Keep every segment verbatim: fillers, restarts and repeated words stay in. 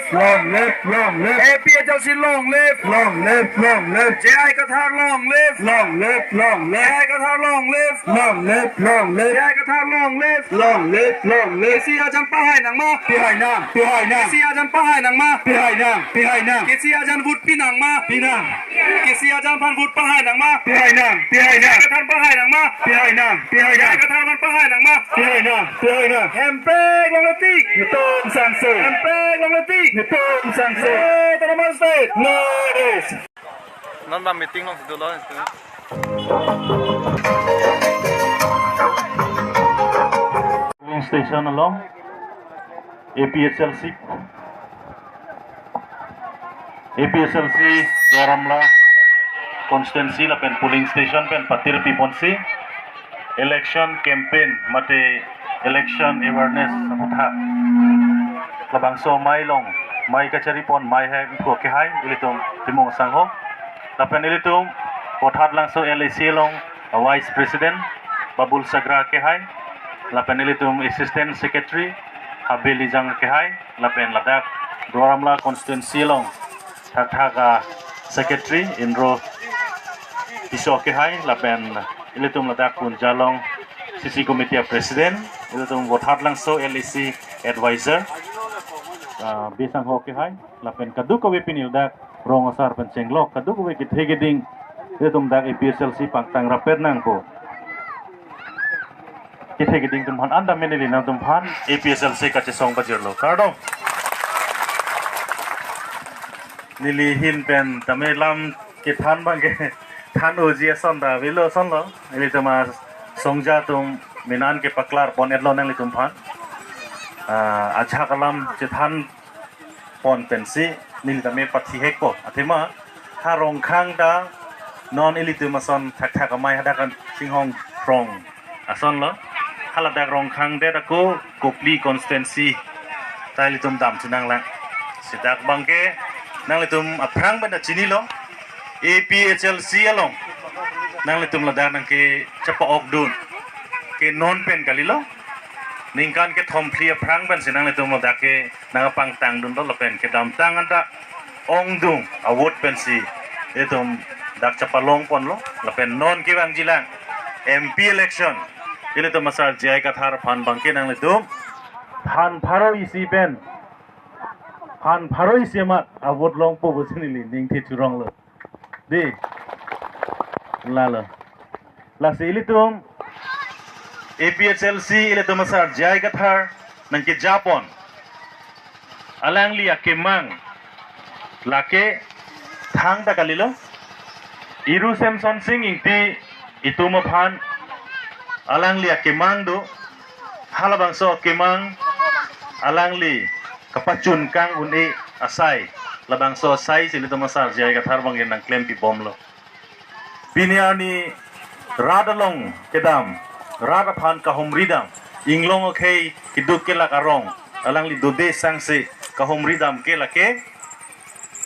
Long live, long live. A P H L C long live. Long live, long live. J I Kathar long live. Long live, long live. J I Kathar long live. Long live, long live. J I Kathar long live. Long live, long live. K C ajan pahai nangma. Pahai nang, pahai nang. K C ajan pahai nangma. Pahai nang, pahai nang. K C ajan vote pi nangma. Pi nang. K C ajan aphan vote pahai nangma. Pahai nang, pahai nang. Kathar pahai nangma. Pahai nang, pahai nang. Kathar aphan pahai nangma. Pahai nang, pahai nang. Hemprek longle tik. Netum sangse. Hemprek longle tik. Netum sangse. Hey, autonomous state. No rest. Non ba meeting long situ lo. Polling station along A P H L C, A P H L C Duar Amla constituency lapen polling station pen patir piponsi election campaign mate election awareness aputhak labangso amei along amei kachari pon amei hai ko kehai ilitum Timung Sangho lapen ilitum Vothatlangso L A C along Vice President Babul Sagra kehai lapen ilitum Assistant Secretary Habe Lijang kehai lapen ladak Duar Amla constituency along thakthak a secretary Indro Tisso kehai lapen ilitum ladak Punja along C C committee a president, ilitum Vothatlangso L A C advisor, ah, Bisang Ho kehai lapen kadokave pini ladak rong asar pen chenglok kadokave kethe keding ilitum dak A P H L C pangtang rapet nangpo. Kethe keding atum aphan anta mene neli nangtum aphan A P H L C kachesong pajirlo. Kardom. Neli ahin pen tame lam kethan abang ke than oji ason ta avelo asonlo. Ilitum asongja atum minan kepaklar pon-etlo nanglitum aphan. Ah, ajahak alam chethan pon pensi neli tame pathi hekpo. Athema ha Rongkhang ta non ilitum ason thakthak amei hadak an Singhong Krong asonlo. Haladak Rongkhang det ako Kopili constituency ta ilitum dam chenanglang. Sidak abang ke nanglitum aphrang pen ta chinilo. A P H L C along nanglitum ladak nangkechapa-okdun ke non pen kalilo. Ningkan kethom phli aphrang pensi nanglitum ladak ke nangpangtangdun do lapen kedamtang anta ongdung a-vote pensi ilitum dak chapalong ponlo lapen non kevangjilang M P election ilitum asar J I Kathar aphan abang ke nanglitum phan pharo isi pen phan pharo isi amat a-vote longpo pusi neli ning thethuronglo. Dei. Lalo. Lasi ilitum A P H L C ilitum asar J I Kathar nangkeja pon alangli akemang lake thangta kalilo. Iru Semson Sing Ingti itum aphan alangli akemang do. Halabangso akemang alangli kapachun kang un-e asai. Labangso asai si ilitum asar J I Kathar abang ke nangklem pibomlo. Pini arni rat along kedam, rat aphan kahumri dam, inglong akhei keduk kelak arong alangli dode sangse kahumri dam ke lake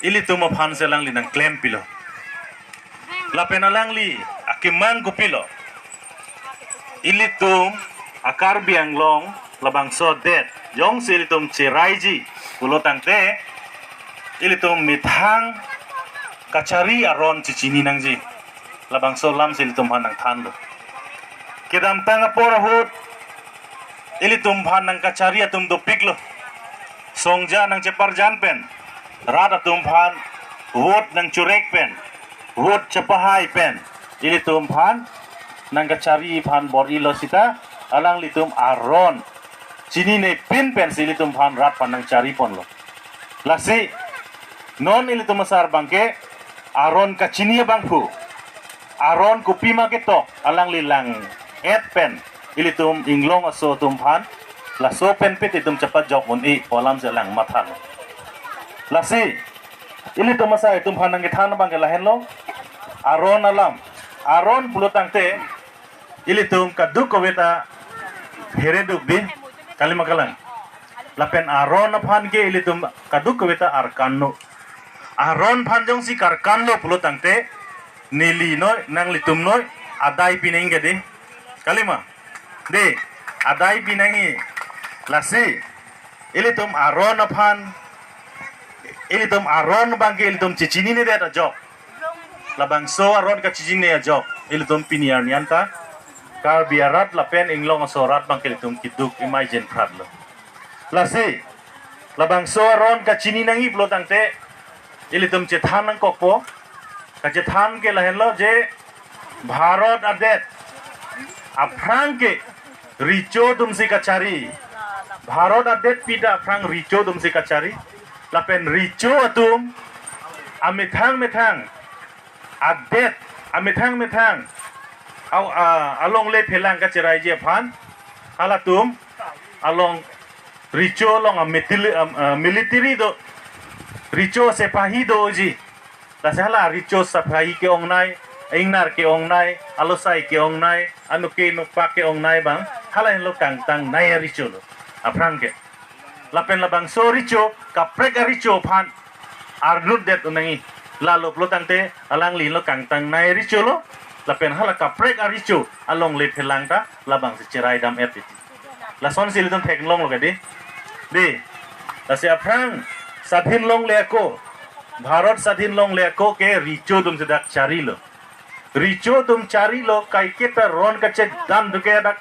ilitum aphan si alangli nangklem pilo. Lapen alangli akemang kopilo? Ilitum a-Karbi Anglong labangso adet jongsi ilitum cheraiji pulo tangte ilitum methang kachari aron chechini nangji. Labangso alam si ilitum aphan nangthanlo. Kedamtang apor ahut ilitum aphan nangkachari atum dopiklo. Songja nangcheparjan pen, rat atum aphan vote nangchurek pen, vote chepahai pen, ilitum aphan nangkachari aphan bor-ilo sita, alanglitum aron chininepin pensi ilitum aphan rat aphan nangchari ponlo. Lasi non ilitum asar abang ke aron kachini abangphu, aron kopima ketok alangli lang-et pen ilitum inglong aso atum aphan laso penpit itum chepajok un-e pu alam si alang mathalo. Lasi ilitum asar itum aphan nangkethan abang ke lahenlo. Aron alam, aron pulo tangte ilitum kadokave ta hereduk dei, kalima kalang. Lapen aron aphan ke ilitum kadokave ta arkanlo. Aron aphan jongsi karkanlo pulo tangte neli noi, nanglitum noi adai pinangji dei, kalima? Dei, adai pinangji. Lasi ilitum aron aphan ilitum aron abangke ilitum chechinine det ajok. Labangso aron kachechinine ajok ilitum pini arni anta Karbi arat lapen inglong aso arat abangke ilitum keduk imagine pratlo. Lasi labangso aron kachini nangji pulo tangte ilitum chethan nangkokpo. Kachethan ke lahenlo je Bharat adet aphrang ke recho atumsi kachari. Bharat adet pita aphrang recho atumsi kachari. Lapen recho atum amethang methang adet, amethang methang au, a, alongle phelang kacheraiji aphan halatum along recho along a, mitili-, a, a, military do, recho sepahi doji. Lasi hala recho sepahi ke-ongnei, ingnar ke-ongnei, alosai ke-ongnei, anuke nukpak ke-ongnei abang hala henlo kangtangnei arecho lo aphrang ke. Lapen labangso recho kaprek arecho aphan arnut det un nangji. Lalo pulo tangte alangli lo kangtangnei arecho lo. Lapen hala kaprek arecho alongle phelang ta labangsi cherai dam-et titi. Lasonsi ilitum theklonglo kedi. Di. Lasi aphrang sadhin longle ako, Bharat sadhin longle ako ke recho atumsi dak charilo. Recho atum charilo, kaiketa ron kachedan duke dak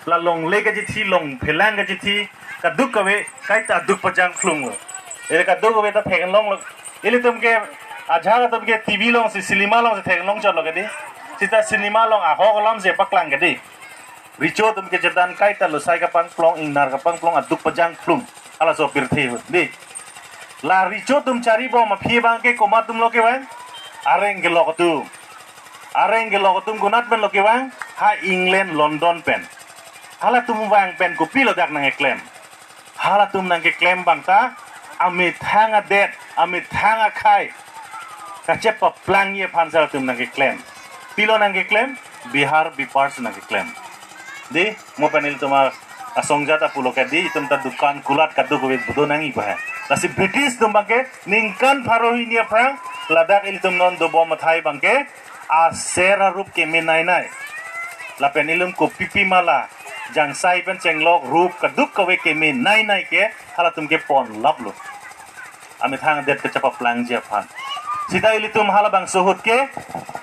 la longle kachethi, long phelang kachethi, kaduk kave kaita duk pajang phlung. Ere kaduk kave ta theklonglo. Ilitum ke ajahak atum ke T V alongsi, cinema alongsi theklong chotlo kedi. Sita cinema along ahok alamsi paklang kedi. Recho atum kechedan kaita losai kapangplong, ingnar kapangplong, aduk pajang phlung. Halaso pirthe ahut. Di. La recho atum charibom aphi abangke komat atumlo kevang? Areng kelok atum. Areng kelok atum konat penlo kevang? Ha England, London pen. Halatum vang pen kopilo dak nangkeklem? Halatum nangkeklem abang ta amethang adet, amethang akhei kachepaplangji aphansi halatum nangkeklem. Pilo nangkeklem? Bihar bipar si nangkeklem. Di, mo pen ilitum a, asong jat apulo kedi, itum ta dukan kulat kaduk kave budo nangji pa he. Lasi British atum abangke ningkan pharo hini aphrang ladak ilitum non dobom athai abangke aser arup kemenei nei. Lapen ilitum kopipi ma la jangsai pen chenglok rup kaduk kave kemenei nei ke halatum ke ponlaplo. Amethang adet kachepaplangji aphan. Sita ilitum halabangso ahut ke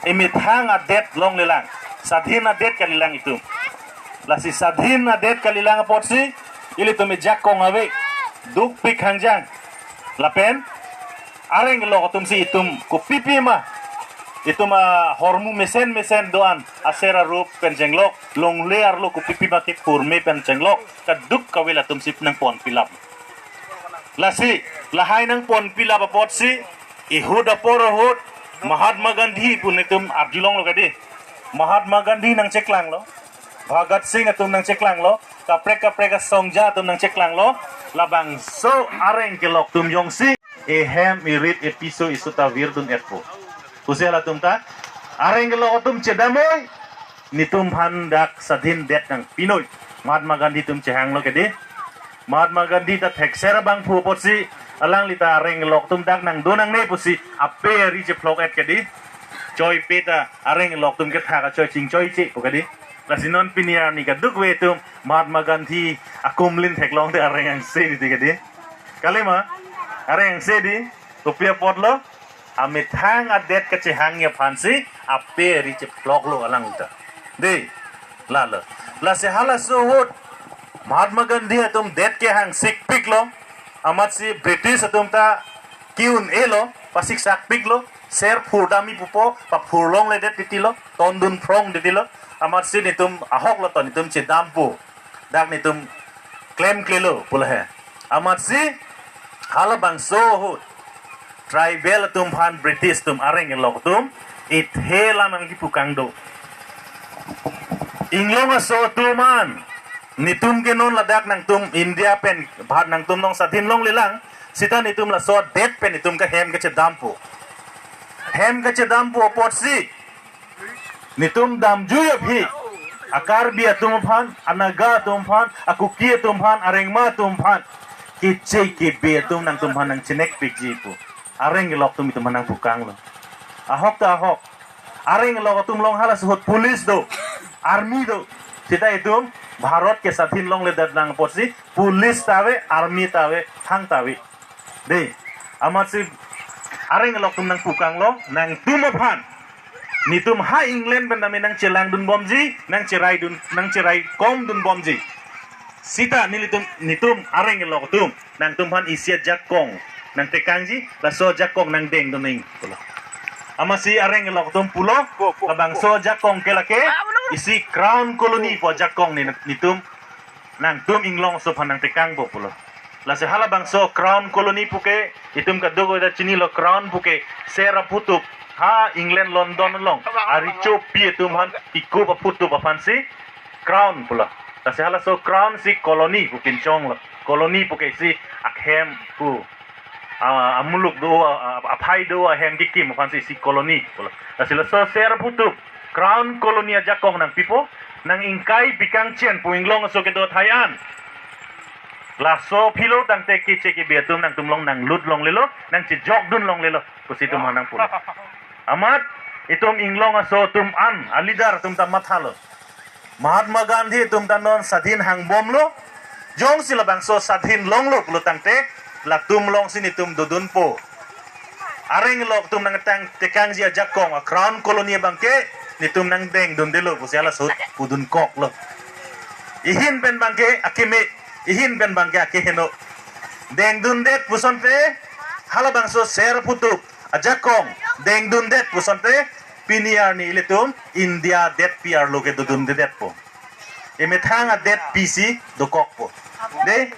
emethang adet longlelang. Sadhin adet kalilang itum. Lasi sadhin adet kalilang apotsi ilitum ejakong ave, dukpik hangjang. Lapen areng kelok atumsi itum kopipi ma, itum ahormu mesen mesen do-an, aser arup pen chenglok, longle arlo kopipi ma ke kurme pen chenglok, kaduk kave latumsi nangponpilap. Lasi lahai nangponpilap apotsi ihut apor ahut Mahatma Gandhi pu netum arjulonglo kedi. Mahatma Gandhi nangcheklanglo, Bhagat Singh atum nangcheklanglo, kaprek kaprek asong jat atum nangcheklanglo, labangso areng kelok atum jongsi ehem erit episo esu ta virdun-etpo pusi halatum ta areng kelok atum chedamnoi, netum aphan dak sadhin det nangpinoi. Mahatma Gandhi atum chehanglo kedi. Mahatma Gandhi ta thekser abangphu apotsi alangli ta areng kelok atum dak nangdon nangne pusi ape ari chephlok-et kedi. Choipe ta areng kelok atum kethak achoi chingchoiche pu kedi. Lasi non pini arni kaduk kave atum Mahatma Gandhi akumlin theklong te areng angse di kedi. Kalima, areng angse di, kopi apotlo? Amethang adet kachehangji aphansi ape ari chephloklo alang ta. Di, lalo. Lasi halaso ahut Mahatma Gandhi atum det kehang sikpiklo. Amatsi British atum ta ki-un-elo, pasiksakpiklo, ser phurdamji pupo, paphurlongledet titilo, tondun phrong titilo. Amatsi netum ahoklo to, netum chedampo. Dak netum klemklelo pu la he. Amatsi halabangso ahut tribal atum aphan British atum areng kelok atum ithe alam nangkipukang do. Inglong aso atum an, netum ke non ladak nangtum India pen, Bharat nangtum nong sadhin longlelang, sita netum laso adet pen netum ke hem kachedampo. Hem kachedampo apotsi netum damjui aphi, a-Karbi atum aphan, a-Naga atum aphan, a-Kuki atum aphan, a-Rengma atum aphan, keche kebe atum nangtum aphan nangchenekpikji pu areng kelok atum itum aphan nangpukanglo. Ahok ta ahok. Areng kelok atum along halaso ahut police do, army do. Sita itum Bharat ke sadhin longledet nang apotsi police ta ave, army ta ave, thang ta ave. Di. Amatsi areng alok atum nangpukanglo, nangtum aphan. Netum ha England pen tame nangchelangdunbomji, nangcheraidun, nangcheraikomdunbomji. Sita nelitum, netum areng alok atum, nangtum aphan isi ajakong nangtekangji, laso ajakong nangdengdun nang pulo. Amatsi areng alok atum pulo, labangso ajakong ke lake, isi Crown Colony pu ajakong ne, netum, nangtum Inglong aso aphan nangtekangpo pulo. Lasi halabangso Crown Colony puke, itum kadokave ta chinilo Crown puke, ser aphutup, ha England London along, arechopi atum aphan, ikup aphutup aphansi Crown pulo. Lasi halaso Crown si Colony pu pinchonglo. Colony puke isi ahem pu, a, amuluk do, a, aphai do ahem kekim aphansi isi Colony pulo. Lasi laso ser aphutup Crown Colony ajakong nangpipo, nang ingkai pikangchen pu Inglong aso kedo athai an. Laso philo tangte keche kebe atum nangtum along nanglut longlelo, nangchejokdun longlelo, pusi itum aphan nangpulo. Amat itum Inglong aso atum an, a leader atum ta mathalo. Mahatma Gandhi atum ta non sadhin hangbomlo, jongsi labangso sadhin longlo pulo tangte, latum alongsi netum dodunpo. Areng alok atum nangtangtekangji ajakong, a Crown Colony abangke, netum nangdengdundelo pusi halaso ahut pudunkoklo. Ihin pen abangke akeme, ihin pen abangke akeheno. Dengdundet pusonte, halabangso ser aphutup ajakong dengdundet pusonte, pini arni ilitum India detpi arlo kedodundedetpo. Emethang adetpisi dokokpo. Dei,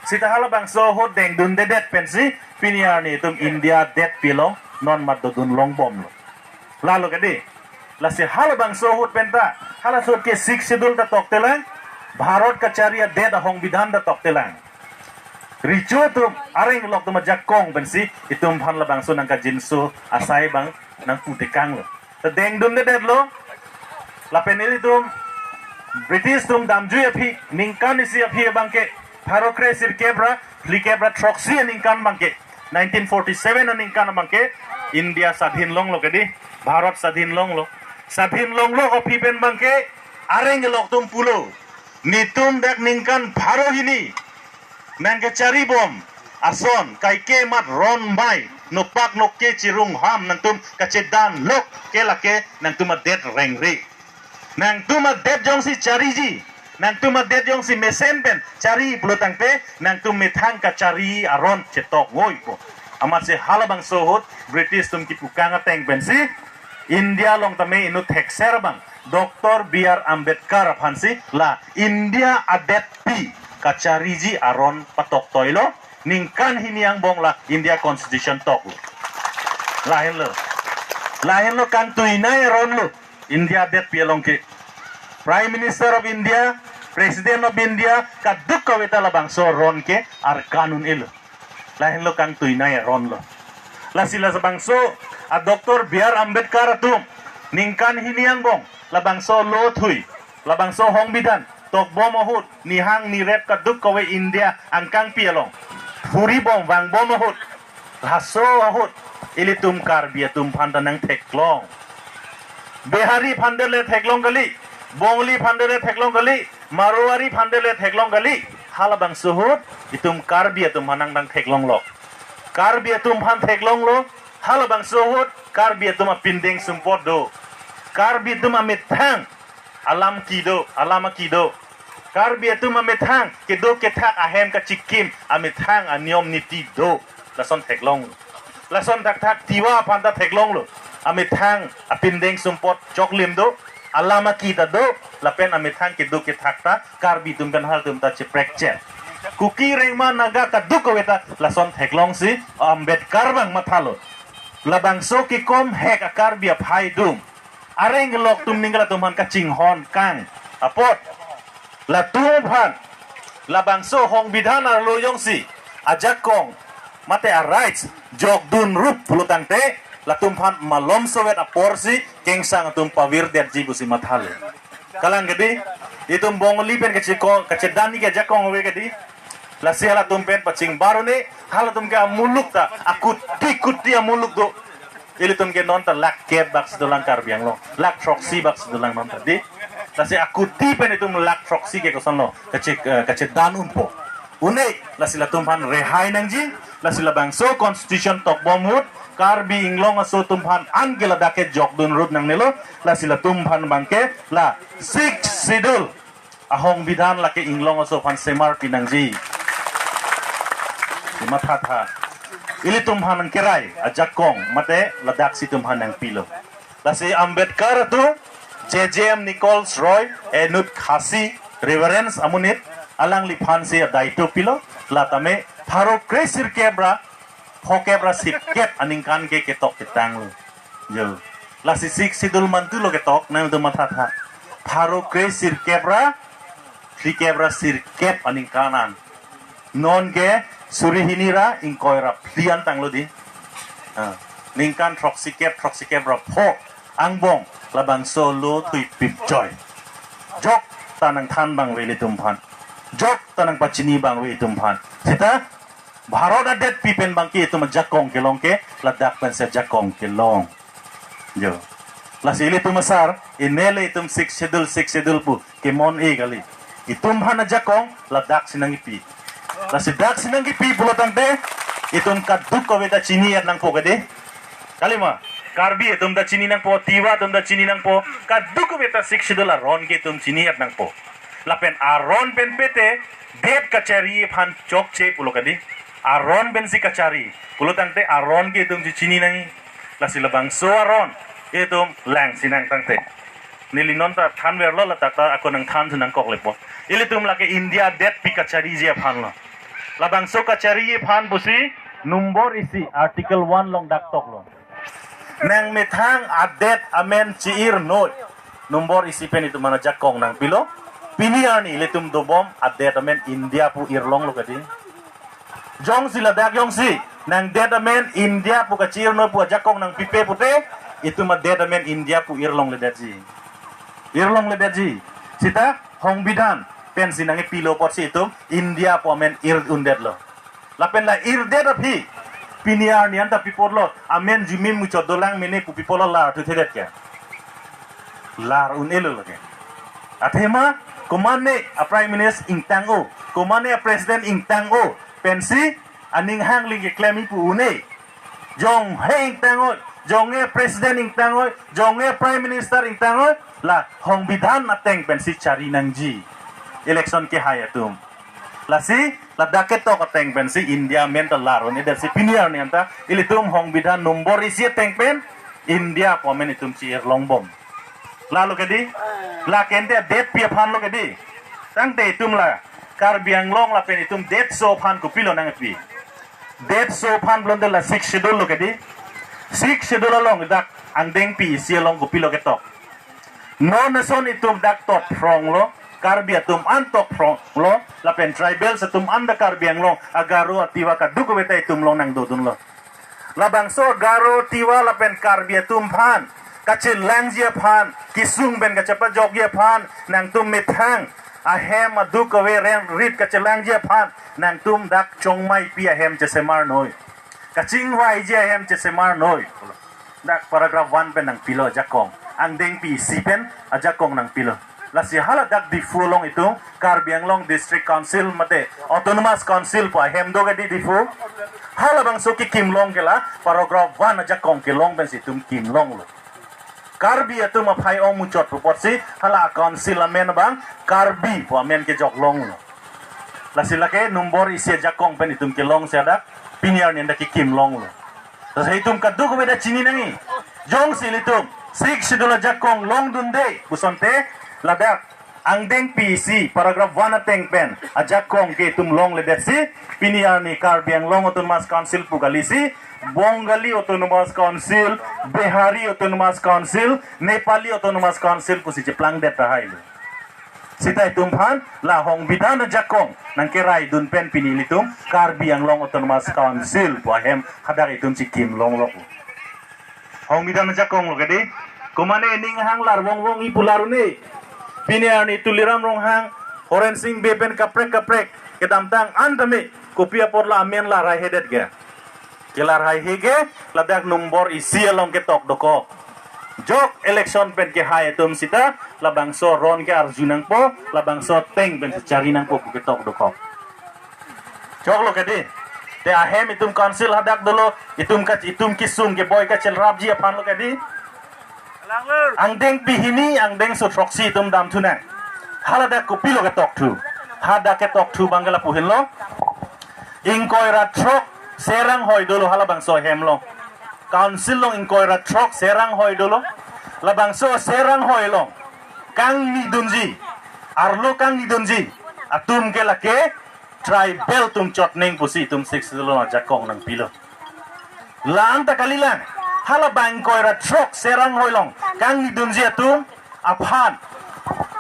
sita halabangso ahut dengdundedet pensi, pini arni itum India detpi along non mat dodun longbomlo. Lalo ke dei. Lasi halabangso ahut penta, halaso ahut ke Sixth Schedule ta toktelang, Bharat kachari adet ahongbidhan ta toktelang. Recho atum, areng alok atum ajakong pensi, itum aphan labangso nangkajinso asai abang nangputekanglo. Ta dengdundedetlo, lapen ilitum British atum damjui aphi, ningkan isi aphi abangke, pharo kre sirkep ra phlikep ra throksi aningkan abangke, nineteen forty-seven aningkan abangke, India sadhin longlo ke dei, Bharat sadhin longlo. Sadhin longlo aphi pen abangke, areng alok atum pulo, netum dak ningkan pharo hini nangkacharibom ason, kaike mat ron bai, nopak nokke chirung ham nangtum kachedan lok ke lake nangtum adet rengre. Nangtum adet jongsi chariji, nangtum adet jongsi mesen pen chari pulo tangte, nangtum methang kachari aron chetok ngoipo. Amatsi halabangso ahut British atum kipukang ateng pensi, India along tame inut thekser abang, Doctor B R Ambedkar aphansi la India adetpi kachariji aron patoktoilo, ningkan hini angbong la India Constitution toklo. Lahenlo. Lahenlo kangtuinei aronlo India adetpi along ke. Prime Minister of India, President of India, kadokave ta labangso aron ke arkan un-elo. Lahenlo kangtuinei aronlo. Lasi labangso a Doctor B R Ambedkar atum ningkan hini angbong labangso lo thui, labangso hongbidhan tokbom ahut, nihang nirep kadokave India angkangpi along phuribom vangbom ahut, laso ahut ilitum Karbi atum aphan ta nangtheklong. Bihari aphan dele theklong kali, Bongali aphan dele theklong kali, Marwari aphan dele theklong kali. Halabangso ahut itum Karbi atum aphan nangtheklonglo. Karbi atum aphan theklonglo, halabangso ahut Karbi atum apindeng sumpot do. Karbi atum amethang alam kedo, alam akedo. Karbi atum amethang kedo kethak ahem kachikim amethang aniyom niti do. Lason theklong. Lason thakthak Tiwa aphan ta theklonglo. Amethang apindeng sumpot choklim do, alam ake ta do, lapen amethang kedo kethak ta Karbi atum pen halatum ta cheprekche. Kuki, Rengma, Naga kadokave ta lason theklongsi Ambedkar abang mathalo. Labangso kekom hek a Karbi aphai atum, areng alok atum ningkan atum aphan kachinghon kang apot, latum aphan labangso hongbidhan arlo jongsi ajakong mate a rights jokdun rup pulo tangte, latum aphan malom sovet aporsi kengsang atum pavirdetji pusi mathalo. Kalang ke dei, itum Bongali pen kachiko, kachedan ni ke ajakong ave ke dei. Lasi halatum pen pachingbar un-e, halatum ke amuluk ta, akuti kuti amuluk do. Ilitum ke non ta lakh kep bak si dolang Karbi Anglong, lakh throksi bak si dolang non ta dei. Lasi akuti pen itum lakh throksi ke kosonlo, kache, eh, kachedan unpo. un-e, lasi latum aphan rehai nangji. Lasi labangso constitution tokbom ahut Karbi Anglong aso atum aphan anke ladak ke jokdun rup nangnelo. Lasi latum aphan abangke la Sixth Schedule ahongbidhan lake Anglong aso aphan semar pi nangji. Mathatha. Ilitum aphan nangkerai ajakong mate ladaksi itum aphan nangpilo. Lasi Ambedkar atum, J J M Nichols Roy, inut Khasi, Reverend amonit, alangliphan si adaito pilo, la tame pharo kre sirkep ra phokep ra sirkep aningkan ke ketok ketanglo. Jo. Lasi Sixth Schedule mantulo ketok, nangtum mathatha. Pharo kre sirkep ra, sirkep ra sirkep aningkan an. Non ke suri hini ra ingkoi ra phli an tanglo di. Ha. Ningkan throksikep, throksikep ra pho angbong labangso lo thui pip choi. Jokta nangthan abang ave ilitum aphan. Jokta nangpachini abang ave itum aphan. Seta Bharat adetpi pen abangke itum ajakong kelong ke, ladak pensi ajakong kelong. Jo. Lasi ilitum asar, inele itum Sixth Schedule, Sixth Schedule pu kemon-e kali. Itum aphan ajakong, ladaksi nangkipi. Lasi daksi nangkipi pulo tangte, itum kadokave ta chini-et nangpo kedi. Kalima, Karbi atum ta chini nangpo, Tiwa atum ta chini nangpo, kadokave ta Sixth Schedule aron ke itum chini-et nangpo. Lapen aron pen pete, det kachari aphan chokche pulo kedi. Aron pensi kachari pulo tangte aron ke itum chini nangji. Lasi labangso aron itum langsi nang tangte. Neli non ta thanverlo, ladak ta ako nangthan thu nangkok lepo. Ilitum lake India adetpi kachariji aphan lo. Labangso kachariji aphan pusi nombor isi Article one along dak toklo. Nangmethang adet amen chi-ir noi. Nombor isi pen itum aphan ajakong nangpilo. Pini arni ilitum dobom adet amen India pu irlonglo kedi. Jongsi ladak jongsi nang det amen India pu kachi-ir noi pu ajakong nangpipe pute, itum adet amen India pu irlongledetji. Irlongledetji. Seta hongbidhan pensi nangkipilo apotsi itum India pu amen ir-undetlo. Lapen la irdet aphi, pini arni anta pi apotlo, amen jumi muchot dolang mene pu pi apotlo, lar thuthedet ke. Lar un-elo lake. Athema, komane a Prime Minister ingtang-o, komane a President ingtang-o pensi aning hangling keklemji pu un-e. Jonghe ingtang-o, jonghe President ingtang-o, jonghe Prime Minister ingtang-o, la hongbidhan ateng pensi chari nangji. Election kehai atum. Lasi, ladak ketok ateng pensi India amen ta lar un-edetsi pini arni anta, ilitum hongbidhan nombor isi ateng pen, India pu amen itum chi-irlongbom. Lalo kedi, la kente detpi aphan lo kedi. Tangte itum la, Karbi Anglong lapen itum detso aphan kopilo nangpi. Detso aphan pulote la Sixth Schedule lo kedi. Sixth Schedule along dak angdengpi isi along kopilo ketok. Non ason itum dak totphronglo, Karbi atum an totphronglo, lapen tribals atum an dak Karbi Anglong, a Garo, a Tiwa kadokave ta itum along nangdodunlo. Labangso a Garo, Tiwa lapen Karbi atum aphan kachelangji aphan, kesung pen kachepajokji aphan, nangtum methang ahem adokave reng rit kachelangji aphan, nangtum dak chongmaipi ahem chesemar noi. Kachingvaiji ahem chesemar noi. Dak paragraph one pen nangpilo ajakong. Angdengpi isi pen ajakong nangpilo. Lasi hala dak Diphu along itum Karbi Anglong District Council mate Autonomous Council pu ahem do kedi Diphu. Halabangso kekimlong ke la paragraph one ajakong kelong pensi itum kimlonglo. Karbi atum aphai-ong muchot pu apotsi hala council amen abang Karbi pu amen kejoklonglo. Lasi lake nombor isi ajakong pen itum kelongsi dak pini arni anta kekimlonglo. Lasi itum kadokave ta chini nangji. Jongsi ilitum Sixth Schedule ajakong longdunde pusonte, ladak angdengpi isi paragraph one ateng pen ajakong ke itum longledetsi, pini arni Karbi Anglong Autonomous Council pu kalisi, Bongali Autonomous Council, Bihari Autonomous Council, Nepali Autonomous Council pusi cheplangdet tahailo. Seta itum aphan la hongbidhan ajakong nangkeraidun pen pini ilitum Karbi Anglong Autonomous Council pu ahem hadak itum chikimlonglo. Hongbidhan ajakong lo kedi. Komane ning hang lar vongvongji pu lar un-e. Pini arni Tuliram Ronghang, Horen Sing Bey pen kaprek kaprek kedamtang an tame kopi apotlo amen lar haihedet ke. Kelar haihe ke ladak nombor isi along ketok dokok. Jok election pen kehai atum seta labangso aron ke arju nangpo, labangso ateng pen chari nangpo pu ketok dokok. Choklo kedi. Te ahem itum council hadak dolo, itum ka, itum kesung keboi kachelrapji aphanlo kedi. Angdeng pehini, angdengso throksi itum damthunang. Haladak kopilo ketokthu. Hadak ketokthu abang ke lapu henlo. Ingkoi ra throk Serang Hoi dolo halabangso ahem along. Council along ingkoi ra throk Serang Hoi dolo. Labangso Serang Hoi along kangnidunji, arlo kangnidunji atum ke lake tribal atum chotnang pusi itum Sixth Schedule ajakong nangpilo. La-an ta kalilang, halabang ingkoi ra throk Serang Hoi along kangnidunji atum aphan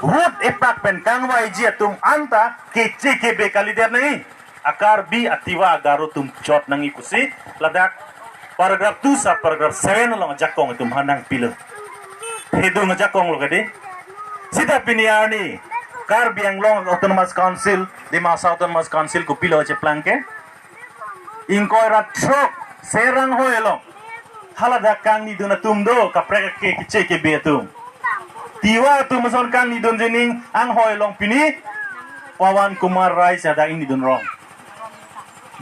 vote epak pen kangvaiji atum anta keche kebe kalidet nangji. A-Karbi, a-Tiwa, a-Garo atum chot nangji pusi ladak paragraph two sub paragraph seven along ajakong itum aphan nangpilo. Hedung ajakonglo kedi. Sita pini arni Karbi Anglong Autonomous Council, Dima Hasao Autonomous Council kopilo cheplang ke. Ingkoi ra throk Serang Hoi along haladak kangnidun atum do, kaprek ke keche kebe atum. Tiwa atum ason kangnidunji ning anghoi along pini Pawan Kumar Rai si hadak ingnidun rong.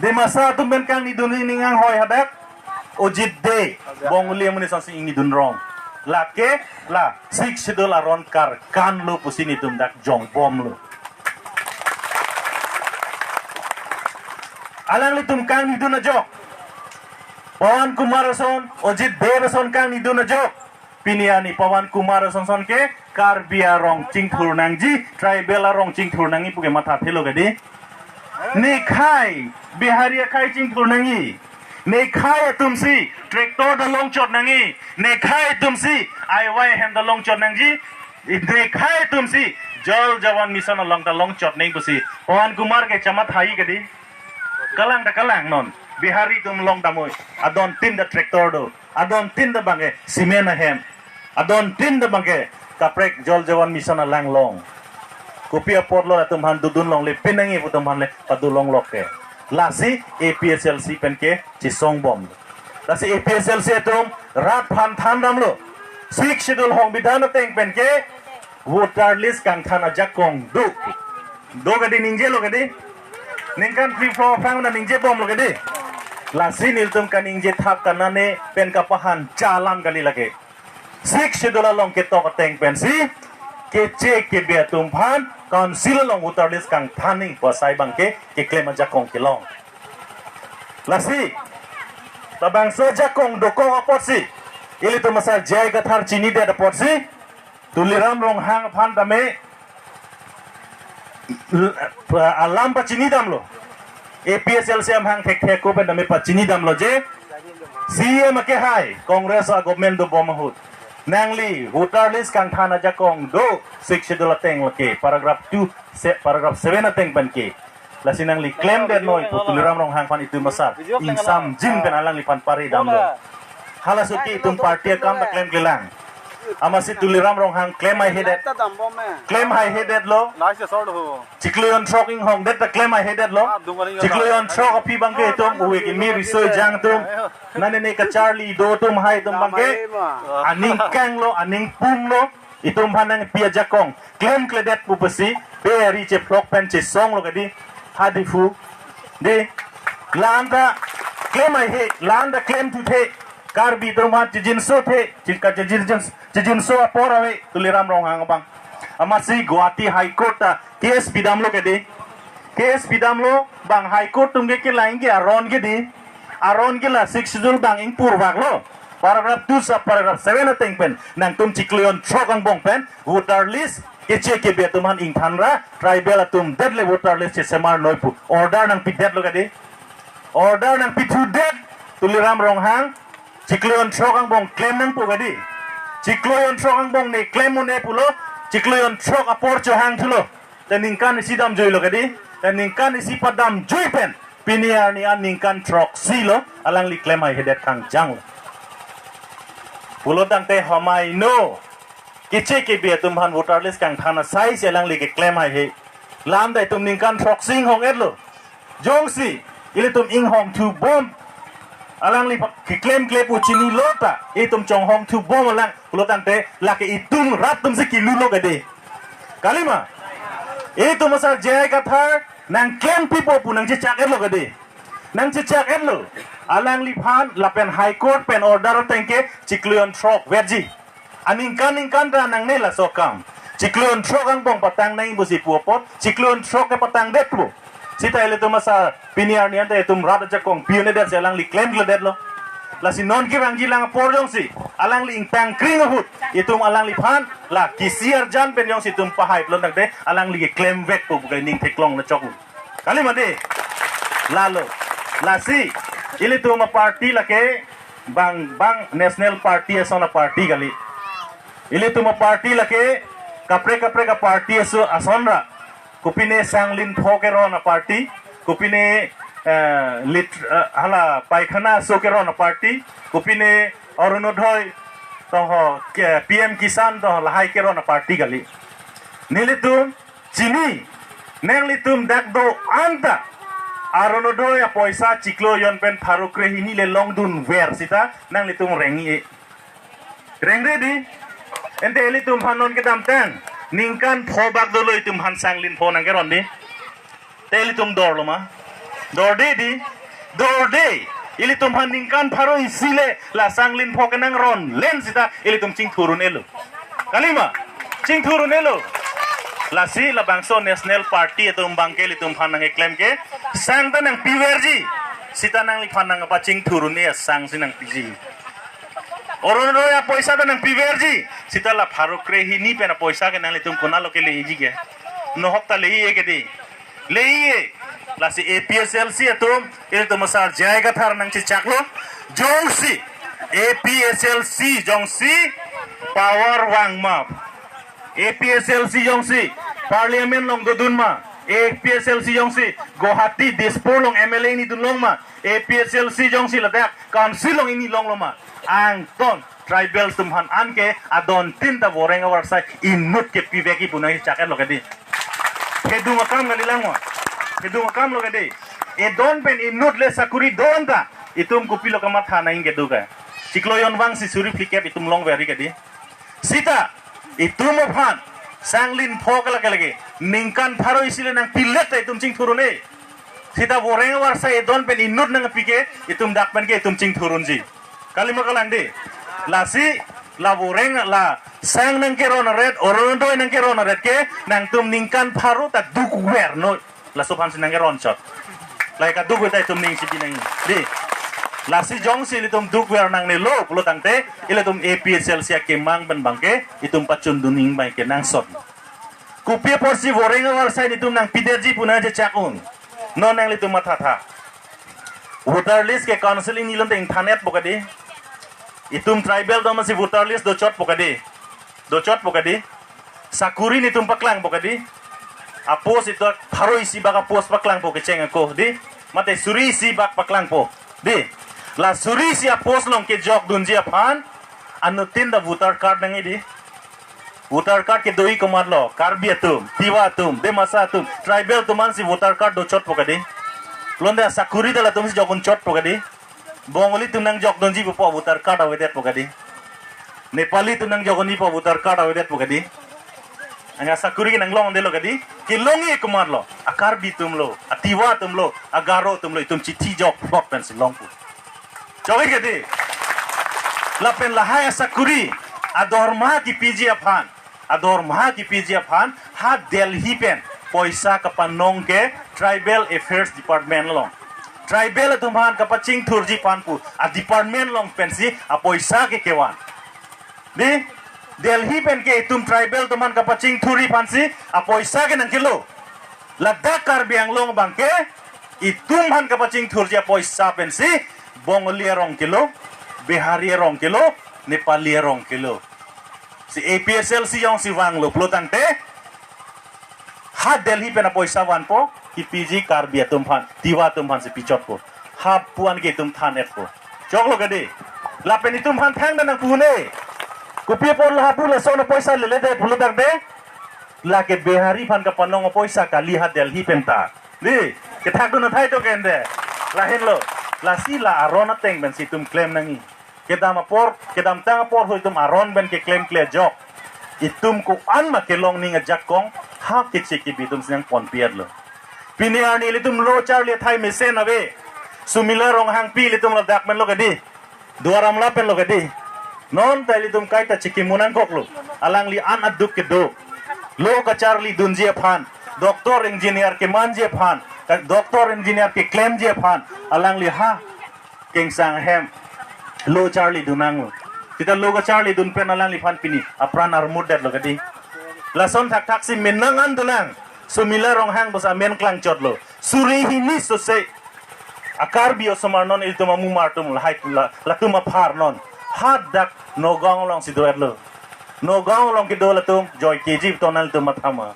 Dimasa atum pen kangnidunji ning anghoi hadak Ojit Dey, Bongali amonit asonsi ingnidun rong. Lake la Sixth Schedule aron karkanlo pusi netum dak jongbomlo. Alanglitum kangnidun ajok, Pawan Kumar ason, Ojit Dey ason kangnidun ajok, pini arni Pawan Kumar ason ason ke Karbi arong chingthur nangji, tribal arong chingthur nangji puke matha phelo kedi. Nekhai Bihari akhai chingthur nangji. Nekhai atumsi tractor ta longchot nangji. Nekhai atumsi I Y hem ta longchot nangji. Nekhai atumsi Jal Jeevan Mission along ta longchot nangji pusi Pawan Kumar ke chamathaji kedi. Kalang ta kalang non. Bihari atum along damnoi. Adon tin ta tractor do. Adon tin ta abangke cement ahem. Adon tin ta abangke kaprek Jal Jeevan Mission alang long. Kopi apotlo latum aphan dodun longle, pinangji pu atum aphan le pado longlok ke. Lasi A P H L C pen ke chesongbom. Lasi A P H L C atum rat aphan than damlo. Sixth Schedule songbidhan ateng pen ke voter list kangthan ajakong do. Do kedi, ningjelo kedi. Ningkan phli phli aphrang na ningjebomlo kedi. Lasi nelitum kaningje thap kanane pen kapahan cha alam kali lake. Sixth Schedule along ketok ateng pensi keche kebe atum aphan council along voter list kangthan nangji pu asai abangke keklem ajakong kelong. Lasi labangso ajakong dokok apotsi, ilitum asar J I Kathar chinidet apotsi, Tuliram Ronghang aphan tame l-, alam pachini damlo. A P H L C amahang thekthe ako pen tame pachini damlo je C E M akehai Congress a-government dobom ahut nangli voter list kangthan ajakong do, Sixth Schedule ateng lake paragraph two, se-, paragraph seven ateng pen ke. Lasi nangli klemdetnoi pu Tuliram Ronghang aphan itum asar ingsamjin pen alangliphan pare damlo. Halaso ke itum party akam ta klemklelang. Amatsi Tuliram Ronghang klem haihedet. Klem haihedetlo. Chiklo jonthrok inghongdet ta klem haihedetlo. Chiklo jonthrok aphi abangke itum ove kimi riso ejang atum, nane ne kacharli do atum, hai atum abangke aning kanglo, aning pumlo. Itum aphan nangpi ajakong klemkledet pu pusi pe ari chephlok pen chesonglo kedi, ha Diphu. Dei, la-an ta klem haihe, la-an ta klemthu the. Karbi atum aphan chijinso the, chika chijin, chijinso apor ave Tuliram Ronghang abang. Amatsi Guwahati High Court ta case pidamlo kedi. Case pidamlo, bang High Court atum ke kelang ke aron kedi. Aron ke la Sixth Schedule abang ingpurvaklo. Paragraph two sub paragraph seven ateng pen nangtum chiklo jonthrok angbong pen voter list keche kebe atum aphan ingthanra, tribal atum det le voter list chesemarnoi pu order nangpidetlo kedi. Order nangpithudet Tuliram Ronghang. Chiklo jonthrok angbong klem nangpo kedi. Chiklo jonthrok angbong ne klem un-e pulo. Chiklo jonthrok apor chohangthulo. Te ningkan isi damjuilo kedi. Te ningkan isi padamjui pen pini arni an ningkan throksi lo, alangli klem haihedet kangjanglo. Pulo tangte homai no keche kebe atum aphan voter list kangthan asai si alangli keklem haihe. La-an ta itum ningkan throksi inghong-etlo. Jongsi ilitum inghongthubom, alangli pa-, keklemkle pu chinilo ta, itum chonghongthubom alang pulo tangte lake itum rat atumsi kilulo kedi. Kalima? Itum asar J I Kathar, Nangklem pipo pu nangchechak-etlo kadi. Nangchechak-etlo. Alangliphan lapen High Court pen order ateng ke chiklo jonthrok verji. Aningkan ningkan ta nangne laso akam. Chiklo jonthrok angbong patang nangji pusi pu apot, chiklo jonthrok ke patangdetpo. Seta ilitum asar pini arni anta itum rat ajakong pi-un-edet si alangli klemkledetlo. Lasi non kevangji lang apor jongsi alangli ingtang kring ahut, itum alangliphan la kisi arjan pen jongsi itum pahai pulo tangte alangli keklemvekpo pu ke ning theklong nachok. Kali mati. Lalo. Lasi ilitum aparty lake bang bang national party ason aparty kali. Ilitum aparty lake kaprek kaprek aparty aso ason ra. Kopine Sanglin Pho keron aparty, kopine, eh, lit, eh, hala paikhana aso keron aparty, kopine Orunodoi tong ho, ke, P M Kisan tong ho lahai keron aparty kali. Nelitum chini, nanglitum dak do-an ta Orunodoi apoisa chiklo jon pen pharo kre hini le longdunver seta nanglitum rengji. Rengre di. Ante ilitum aphan non kedamtang ningkan pho bak dolo, itum aphan Sanglin Pho nangkeron di. Te ilitum dorlo ma? Dorde di. Dorde. Ilitum aphan ningkan pharo isi le la Sanglin Pho kenangronlen seta ilitum chingthur un-elo. Kali ma? Chingthur un-elo. Lasi labangso national party atum abang ke ilitum aphan nangkeklem ke sang ta nangpiverji. Seta nangliphan nangpachingthur un-e asang si nangpiji. Orunodoi apoisa ta nangpiverji. Seta la pharo kre hini pen apoisa ke nanglitum konatlo ke leji ke? Nohok ta le-e ke di. Le-e. Lasi A P H L C atum, ilitum asar J I Kathar nangchechaklo. Jongsi A P H L C jongsi power vang ma, A P H L C jongsi parliament along dodun ma, A P H L C jongsi Guwahati, Dispur along M L A ingni dunlong ma, A P H L C jongsi ladak council along ingni longlo ma, angton tribal atum aphan anke adon tin ta voreng avarsai inut kepivekji pu nangchechak-etlo kadi. Kedung akam kalilang ma. Kedung akamlo kadi. Edon pen inut le sakuri do-an ta itum kopilo kamatha nangji kedo ke? Chiklo jon vangsi suri phlikep itum longverji kadi. Seta itum aphan Sanglin Pho ke lake lake ningkan pharo isi le nangpilet ta itum chingthur un-e. Seta voreng avarsai edon pen inut nangpi ke itum dak pen ke itum chingthur unji. Kali ma kalang di. Lasi la voreng la sang nangkeron aret, Orunodoi nangkeron aret ke nangtum ningkan pharo ta dukver noi. Laso aphansi nangkeron chot. Lahai kaduk ta itum ning chibi nangji. Di. Lasi jongsi ilitum dukver nangnelo pulo tangte ilitum A P H L C akemang pen abang ke itum pachundun nangji abang ke nangsot. Kopi aporsi voreng avarsai nelitum nangpidetji pu nangchechak un. Non nanglitum mathatha. Voter list ke council ingni along ta ingthan-etpo kadi. Itum tribal atum si voter list dochotpo kadi. Dochotpo kadi. Sakuri nelitum paklangpo kadi. Apost itum pharo isi bak apost paklangpo kecheng ako di. Mate suri isi bak paklangpo di. La suri isi apost along kejokdunji aphan anuttin ta voter card nangji di. Voter card kedoji komatlo? Karbi atum, Tiwa atum, Dimasa atum, tribal atum ansi voter card dochotpo kadi. Pulote sakuri ta latumsi jokdunchotpo kadi. Bongali atum nangjokdunji pupo voter card avedetpo kadi. Nepali atum nangjokdunji pupo voter card avedetpo kadi. Anga sakuri ke nanglongdelo kadi. Kelongji komatlo? A Karbi atumlo, a Tiwa atumlo, a Garo atumlo, itum chithi jokplot pensi longpo. Chokji kadi. Lapen lahai asakuri adorma kepiji aphan, adorma kepiji aphan ha Delhi pen poisa kapanong ke Tribal Affairs Department along. Tribal atum aphan kapachingthurji aphan pu a department along pensi apoisa ke kevan. Di, Delhi pen ke itum tribal atum aphan kapachingthurji aphansi apoisa ke nangkelo. Ladak Karbi Anglong abang ke itum aphan kapachingthurji apoisa pensi Bongali arong kelo, Bihari arong kelo, Nepali arong kelo. Si A P H L C jongsi vanglo pulo tangte ha Delhi pen apoisa vanpo, kepiji Karbi atum aphan, Tiwa atum aphansi pichotpo. Hapu-an ke itum than-etpo. Choklo kadi. Lapen itum aphan thangta nangpu un-e. Kopi apotlo hapu lason apoisa leledet pulo tangte, lake Bihari aphan kapanong apoisa kali ha Delhi pen ta. Di, kethakdun athai to kende. Lahenlo. Lasi la aron ateng pensi itum klem nangji. Kedam apor, kedamtang apor ho itum aron pen keklemkle ajok, itum ko-an ma kelong ning ajakong ha keche kebi atumsi nangponpietlo. Pini arni ilitum lo charli athai mesen ave. Sumila Ronghangpi ilitum ladak pen lo kedi. Duar Amla pen lo kedi. Non ta ilitum kaita chikimung nangkoklo. Alangli an aduk kedo. Lo kacharlidunji aphan. Doctor engineer kemanji aphan. Ka-, doctor engineer keklemji aphan. Alangli ha kengsang ahem lo charlidun nanglo. Sita lo kacharlidun pen alangliphan pini apran armutdetlo kedi. Lason thakthaksi menang an dunang. Sumila Ronghang bos amen klangchotlo. Suri hini sose a-Karbi osomar non ilitum amumar atum lahai la-, latum aphar non. Hadak Nagaon alongsi do-etlo. Nagaon along kedo latum joy keji to nanglitum mathama.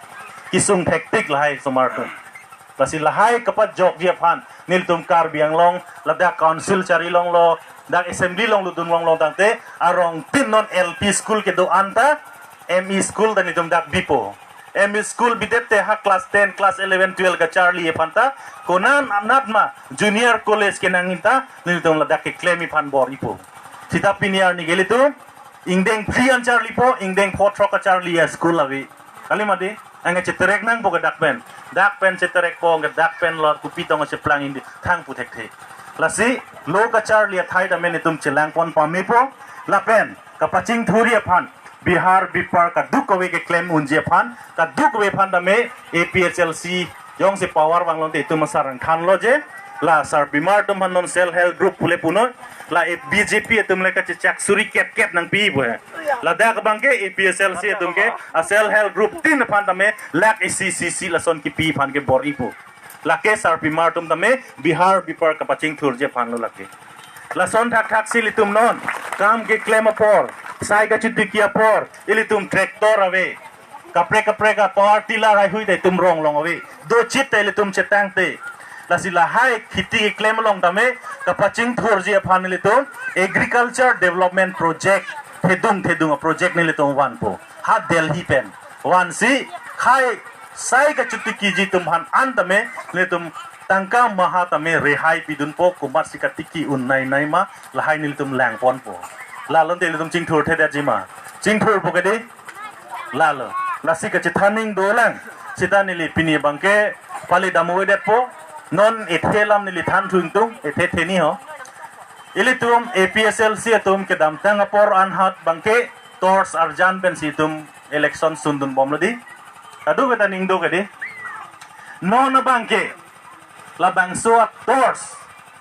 Kesung thektik lahai osomar atum. Lasi lahai kapajokji aphan nelitum Karbi Anglong ladak council charilonglo, dak assembly along lutdunlonglo tangte arongtin non L P school kedo-an ta M E school ta nelitum dak bipo. M E school bidet te ha class ten, class eleven, twelve kacharli aphan ta konat anat ma junior college kenangji ta nelitum ladak keklem aphan bor-ipo. Sita pini arni ke ilitum ingdeng phli an charlipo, ingdeng pho throk kacharli a-school ave. Kali mati, anke cheterek nangpo ke dak pen. Dak pen cheterekpo, anke dak pen lo kopi tong cheplang indi thang pu thekthe. Lasi lo kacharli athai tame nelitum chelangpon pamepo. Lapen kapachingthurji aphan Bihar bipar kadokave keklem unji aphan, kadokave aphan tame A P H L C jongsi power vanglonte itum asar angthanlo je. La sarpimar atum aphan non self help group pule punon. La B J P atum le kachechak suri kep kep nangpipo he. Ladak abangke A P H L C atum ke a self help group tin aphan tame lakh isi isi isi lason kipi aphan ke bor-ipo. Lake sarpimar atum tame Bihar bipar kapachingthurji aphanlo lake. Lason thakthaksi ilitum non kam keklem apor, sai kachitiki apor, ilitum tractor ave. Kaprek kaprek a-power tiller haihui ta itum rong long ave. Dochit ta ilitum chetangte. Lasi lahai kheti keklem along tame kapachingthurji aphan nelitum agriculture development project thedung thedung a-project nelitum vanpo. Ha Delhi pen. Vansi khai sai kachitikiji atum aphan an tame nelitum tangka maha tame rehai pidunpo, komatsi katiki un nai nai ma lahai nelitum langponpo. Lalo te ilitum chingthurthedetji ma. Chingthurpo kedi. Lalo, lasi kachethan ning dolang. Sita neli pini abangke pali damu-edetpo. Non ethe alam neli thanthu ingtung, ethe theni ho. Ilitum A P H L C atum kedamtang apor anhat abangke torch arjan pensi itum election sundunbomlo di. Kadokave ta ning do kedi. Non abangke labangso a-torch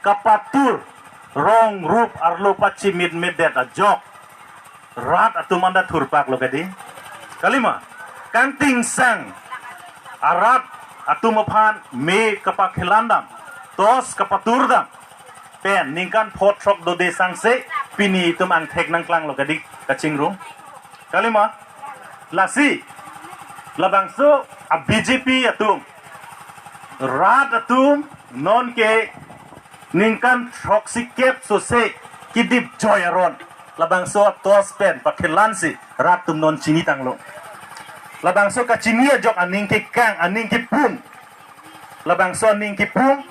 kapatur rong rup arlo pachimitmitdet ajok rat atum anta thurpaklo kedi. Kalima, kangtingsang arat atum aphan me kapakhelandam, torch kapaturdam pen ningkan pho throk dode sangse pini itum angthek nangklanglo kedi kachingrum. Kalima, lasi labangso a-B J P atum rat atum nonke ningkan throksi kep sose kedip joi aron labangso a-torch pen pakhelansi rat atum non chinitanglo. Labangso kachini ajok aning kekang, aning kepung. Labangso aning kepung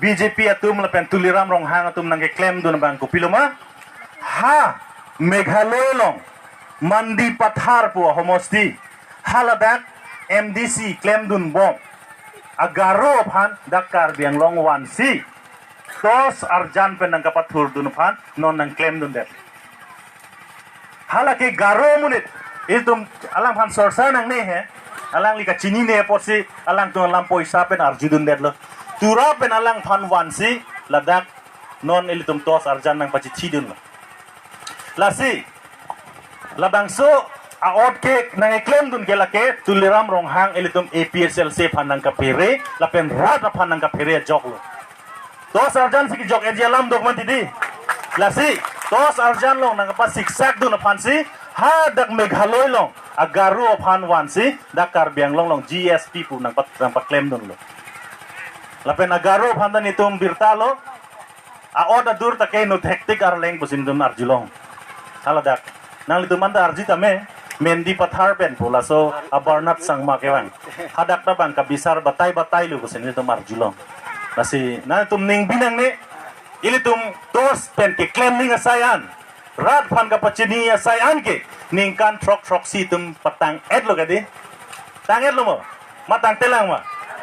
B J P atum lapen Tuliram Ronghang atum nangkeklemdun abang kopilo ma? Ha Meghalaya along Mandi Pathar pu ahomosti, haladak M D C klemdunbom a-Garo aphan dak Karbi Anglong vansi torch arjan pen nangkapathurdun aphan non nangklemdundet. Halake Garo amonit itum alangphan sorsa nangne he. Alangli kachinine apotsi alangtum alam poisa pen arjudundetlo. Tura pen alangphan vansi ladak non ilitum torch arjan nangpachithidunlo. Lasi labangso a-ot ke nangkeklemdun ke lake Tuliram Ronghang ilitum A P H L C aphan nangkaphere lapen rat aphan nangkaphere ajoklo. Torch arjan si kejok-etji alam dokmati di. Lasi torch arjan along nangkapasiksakdun aphansi hadak Meghalaya along a-Garo aphan vansi dak Karbi Anglong along G S T pu nangpa-, nangpaklemdunlo. Lapen a-Garo aphan ta netum birtalo. A-ot adur ta ke inut hektik arleng pusi netum arjulong. Haladak. Nanglitum anta arju tame, Mandi Pathar pen pu laso a-Bernard Sangma kevang. Hadak ta bang kabisar batai batai lo pusi netum arjulong. Lasi nangtum ning binangne, ilitum torch pen keklem ning asai an, rat aphan kapachini asai an ke ningkan throk throksi itum patang-etlo kedi. Tang-etlo mo? Ma tangtelang ma?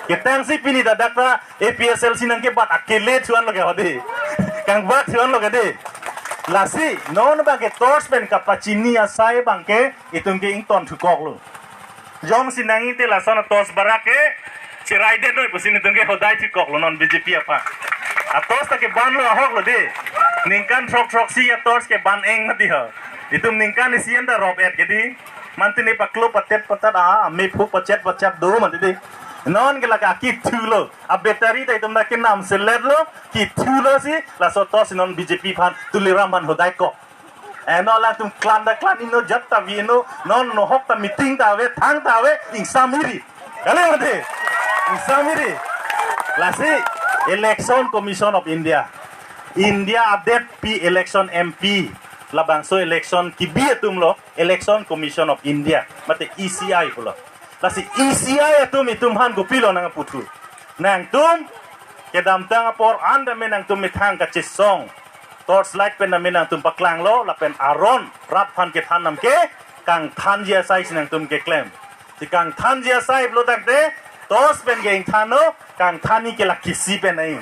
Ketang si pini dak ta A P H L C nangkebat akele thuan lo ke hodi. Kangbak thuan lo ke de. Lasi non abangke torch pen kapachini asai abangke itum ke ington thukok lo. Jongsi nangji te lason a-torch barak ke cheraidetnoi pusi netum ke hodai thukok lo non B J P aphan. A-torch ta keban lo ahok lo de. Ningkan throk throk si a-torch keban eng mati ho. Itum ningkan isi anta rop et ke di. Manti ne paklo patet patat a, me phu pachet pachet do manti di. Non ke lake akithu lo. A-battery ta itum ta kenam selet lo, kithu lo si, laso torch non B J P aphan, Tuliram aphan hodai kok. Eh, non latum klan ta klan ino, jat ta vi ino, non nohok ta meeting ta ave, thang ta ave, ingsam iri. Kali mati? Ingsam iri. Lasi Election Commission of India. India adetpi election M P. Labangso election kebi atum lo, Election Commission of India. Mate E C I pulo. Lasi E C I atum itum aphan kopilo nangputhu. Nangtum kedamtang apor an tame nangtum methang kachesong. Torchlight pen tame nangtum paklanglo, lapen aron rat aphan kethan nam ke kangthanji asai si nangtum keklem. Si kangthanji asai pulo tangte, torch pen ke ingthan lo, kangthanji ke la kisi pen ai.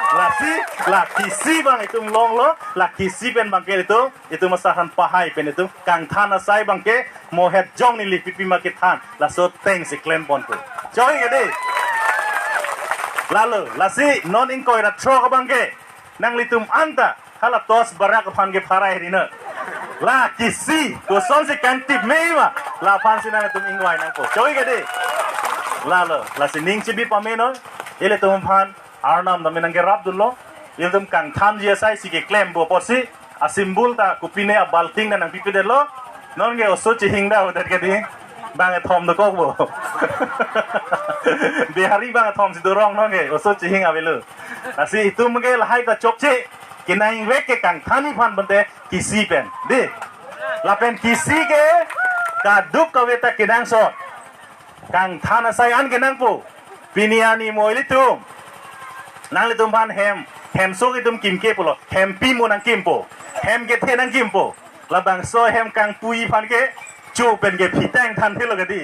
Lasi, la kisi abang itum longlo, la kisi pen abangke itum, itum asar aphan pahai pen itum, kangthan asai abangke, mohet jong neli pipima kethan, laso ateng si klem ponpo. Choi ke de. Lalo, lasi non ingkoi ra throk abangke, nanglitum anta, hala torch barak aphan ke pharai ri na. La kisi, kosonsi kangtip me ma, laphan si nangtum ingvai nangpo. Choi ke de. Lalo, lasi ning chibi pame non, ilitum aphan, arnam tame nangkerap dunlo, ilitum kangthanji asai si keklempo pusi, a-symbol ta kopine abalting ta nangpipedetlo, non ke oso chihing da udat ke di, bang ethom dokok bo. Bihari bang ethom si dorong non ke, oso chihing avelo. Lasi itum ke lahai ta chokche, kenangvek ke kangthanji aphan bonte kisi pen. Di, lapen kisi ke kaduk kave ta kenangsot. Kangthan asai an kenangpo. Pini arni mo ilitum. Nanglitum aphan hem, hem sok itum kimke pulo. Hempi mo nangkimpo. Hem kethe nangkimpo. Labangso hem kangpuji aphan ke cho pen ke phitang than thilo ke di.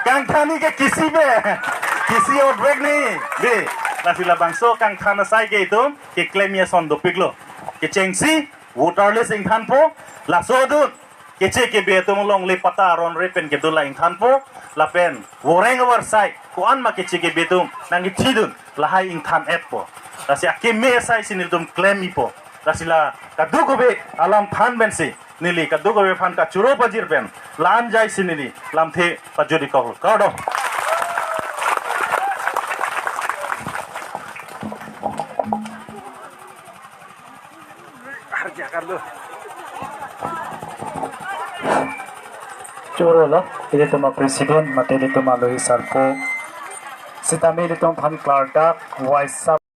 Kangthanji ke kisi be. Kisi obrek ni. Di. Lasi labangso kangthan asai ke itum keklemji ason dopiklo. Kechengsi voter list ingthanpo. Laso adun. Keche kebe atum longle patta aron re pen kedo la ingthanpo. Lapen voreng avarsai ko-an ma keche kebe atum nangkethidun lahai ingthan-etpo. Lasi akeme asai si nelitum klemjipo. Lasi la kaduk kave alam than pensi neli kaduk kave aphan kachoro pajir pen la-an jai si neli lamthe pajut-ikok lo. Kardom. Choro lo, ilitum a-president, mate ilitum alohi sarpo. Sitame ilitum aphan klardak, waisa